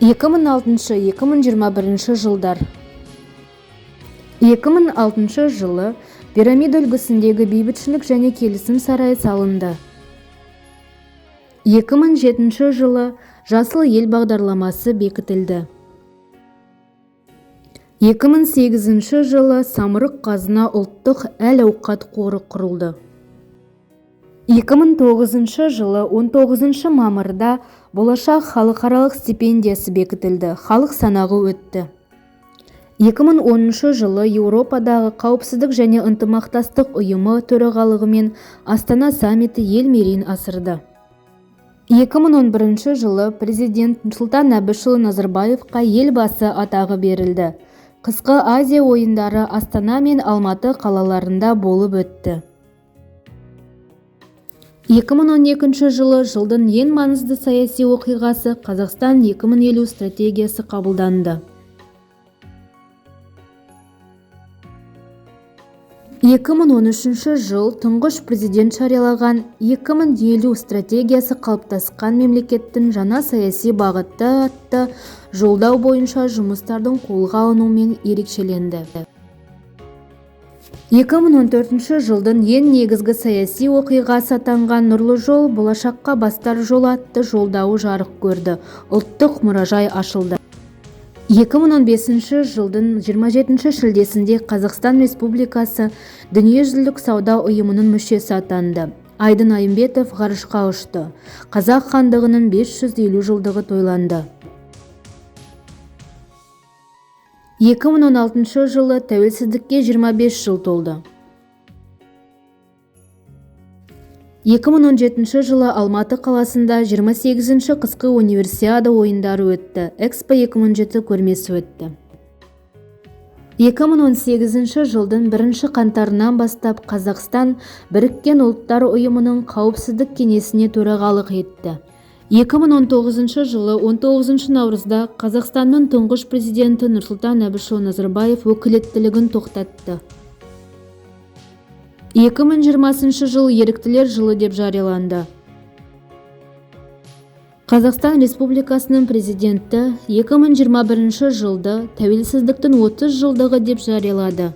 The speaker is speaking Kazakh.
2006-2021 жылдар. 2006 жылы пирамида үлгісіндегі Бейбітшілік және келісім сарайы салынды. 2007 жылы «Жасыл ел» бағдарламасы бекітілді. 2008 жылы «Самұрық-Қазына» ұлттық әл-ауқат қоры құрылды. 2009 жылы 19 мамырда «Болашақ» халықаралық стипендиясы бекітілді, халық санағы өтті. 2010 жылы Еуропадағы қауіпсіздік және ынтымақтастық ұйымы төрағалығымен Астана саммиті ел мерейін асырды. 2011 жылы президент Нұрсұлтан Әбішұлы Назарбаевқа Елбасы атағы берілді. Қысқы Азия ойындары Астана мен Алматы қалаларында болып өтті. 2012 жылы жылдың ең маңызды саяси оқиғасы «Қазақстан 2050» стратегиясы қабылданды. 2013 жыл тұңғыш президент жариялаған 2050 стратегиясы қалыптасқан мемлекеттің жаңа саяси бағыты атты жолдау бойынша жұмыстардың қолға алынуымен ерекшеленді. 2014 жылдың ең негізгі саяси оқиғасы атанған «Нұрлы жол – болашаққа бастар жол» атты жолдауы жарық көрді, ұлттық мұражай ашылды. 2015 жылдың 27 шілдесінде Қазақстан Республикасы Дүниежүзілік сауда ұйымының мүшесі атанды. Айдын Айымбетов ғарышқа ұшты. Қазақ хандығының 550 жылдығы тойланды. 2016 жылы тәуелсіздікке 25 жыл толды. 2017 жылы Алматы қаласында 28-ші қысқы универсиада ойындары өтті, Экспо 2007 көрмесі өтті. 2018 жылдың 1 қаңтарынан бастап Қазақстан Біріккен Ұлттар Ұйымының Қауіпсіздік кеңесіне төрағалық етті. 2019 жылы 19 наурызда Қазақстанның тұңғыш президенті Нұрсұлтан Әбішұлы Назарбаев өкілеттілігін тоқтатты. 2020 жыл Еріктілер жылы деп жарияланды. Қазақстан Республикасының президенті 2021 жылды Тәуелсіздіктің 30 жылдығы деп жариялады.